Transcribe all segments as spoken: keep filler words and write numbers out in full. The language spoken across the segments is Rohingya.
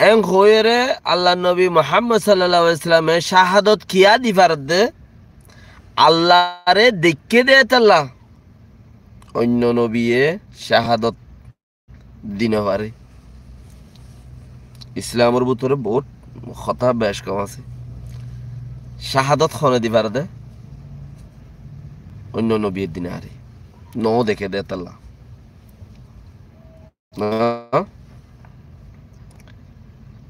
Eén hoiyóre Allar nobi Muhámmod sallalláhu aláihi wasallame cáhadot kiyá di faredde? Allaré deikké de tálla oinno nobiye cáhadot di no fare. Islamor bútore bout hotá bec kom asé. Cáhadot hone di faredde? Oinno nobiye di no fare. No deikké de tálla.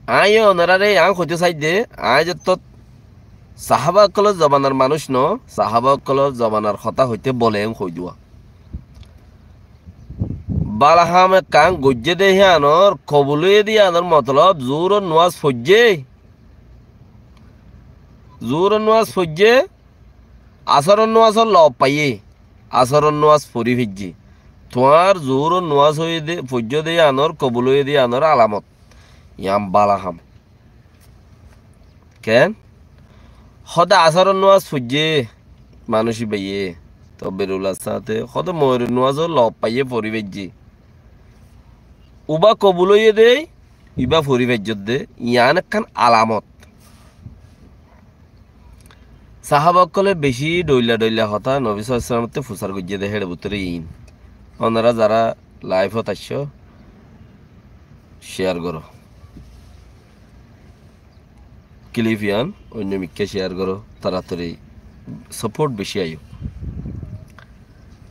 Añí onoráre yián hoitó saidde, añí zettót sahába ókkolór zobanar manúic no, sahába ókkolór zobanar hotá hoité bole en hoiduwa. Bála ham ekkán goijjé de híyanor kobul óiye de híyanor motolob zuhuror nuwas foijjé. Zuhuror nuwas foijjé, asóror nuwasor lob faiyé, asóror nuwas fori faijjé. Tuáñr zuhuror nuwas óiye de, foijjó de yíanor, kobul óiye de yíanor alamot. Yían bála ham. Keén? Hóde asóror nuwas foijjé, manúic íbaye, tobbirular sáñte, hóde mogoríbor nuwasor lob faiyé, fori faijjé. Ubá kobul óiye de, ibá fori faijjó de, yían ekkán alamot. Sahába ókkolé bicí dhoilla dhoilla hotá Nobi sallalláhu aláihi wasallamotté fusár goijjé de héçe bútore iín. Onorá zará laifot aiccó, céar goró. Kilif yían oinno mikká céar goró, toratori soport bicí aiyók.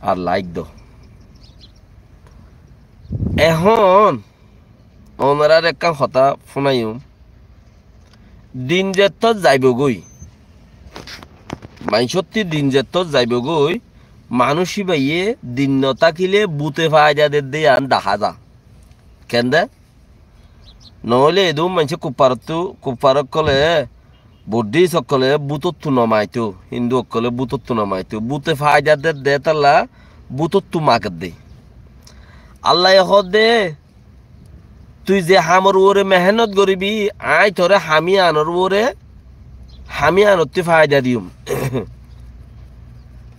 Ar laik do. Ehón onoráre ekkán hotá fúnaiyum. Din zettót zaibogói, maincótti din zettót zaibogói, manúic íbaye din no tákile bute faida der de yían dahá za. Keén de? Noóile edún maincé kuffarottú, kuffar ókkolé, buddhis ókkolé bútottu no maitó, hindu ókkolé bútottu no maitó. Bute faida der de tálla bútottu maker de. Allaye hoódde, tui ze hamor uore mehénnot goríbi, aññí toré ham yíanor uore, ham yíanottú faida diyum.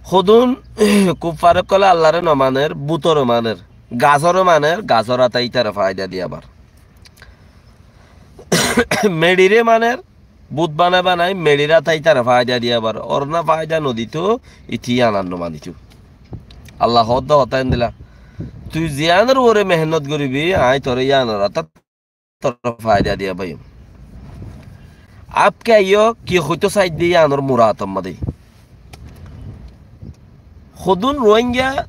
Hodún kuffar ókkolé Allaré no maner, bútore maner, gasóre maner, gasór áta ítare faida diyabar. Meçiré maner, bút banai banai meçir áta ítare faida diyabar. Orna faida no dito, ítara yían ar no manito. Alla hoódde hotá endilla. Tui ziyánor uore mehénnot goríbi, aññí toré yíanor áta toré faida diya faiyum. Aññí aiyó ki hoitó saidde yíanor murator mazé. Hodún Ruáinga,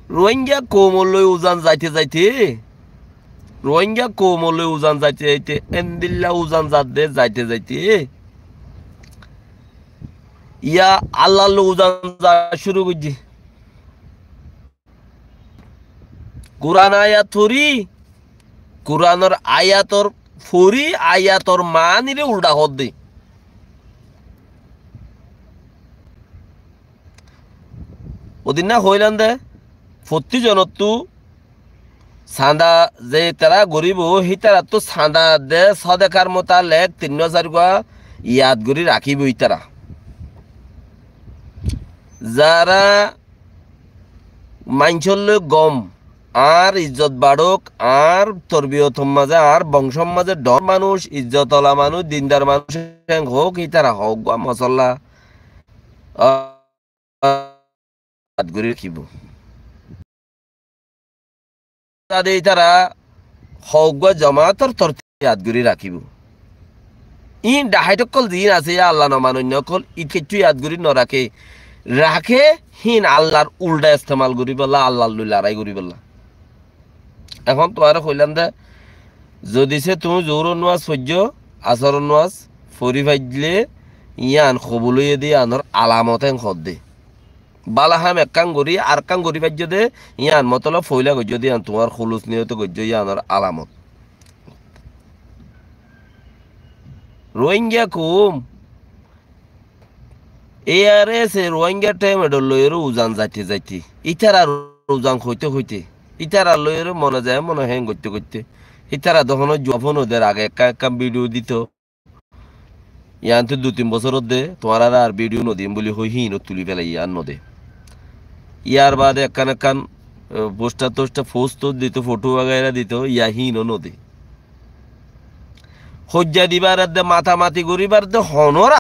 Ruáinga koumor loi uzan zaite zaite, Ruáinga koumor loi uzan zaite zaite, endilla uzan zadde zaite zaite, yá Allar loi uzan za cúru goijjé. Kuran ayat fori, Kuranor ayator fori, ayator maaniré uldha hoódde. Odinna hoilam de, fottí zonottú sanda ze tará goríbo, hítarattú sanda de sodekar mutalek tinnúa sairgúa yad gorí rakíbo ítara. Zará maincór loi gom, añár izzot baçók, añár torbiyotor mazé, añár bongcór mazé dhon manúic, izzot ola manúic, dindar manúic en hoók, ítara hoóggua mosolla, a, yad gorí rakíbo. Zade ítara hoggúa jomaator tortib yad gorí rakíbo. Iín dhaháit ókkol ziín asé, yá Alla no manoinna ókkol, ín kiccú yad gorí no raké. Raké híin Allar uldha estemal goríbolla, Allar loi larái goríbolla. Ehón tuáñre hoilám de, zodi sé tuñí zuhuror nuwas foijjó, asóror nuwas fori faijjé, yían kobul óiye de yíanor alamot en hoódde. Bála ham ekkán gorí, arekkán gorí faijjó de, yían motolob foila goijjó de, yían tuáñr húlus niyote goijjó, yíanor alamot. Rohingya koum, A R S e Rohingya Trade Union loiyóre uzan zaite zaite, ítarar uzan hoite hoite, ítarar loiyóre mone zai mone héen goitte goitte, ítara de honó juwab no der, age ekkán ekkán video dito. Yíantu dui tin bosór ódde, tuáñrare ar video no dim buli hoi híinot tuli félaiye, ar no de. Yar baade ekkán ekkán, e, poster toster post dito, foto wagaira dito, yá híino no de. hoijja dibar edde, matamati goribar edde honó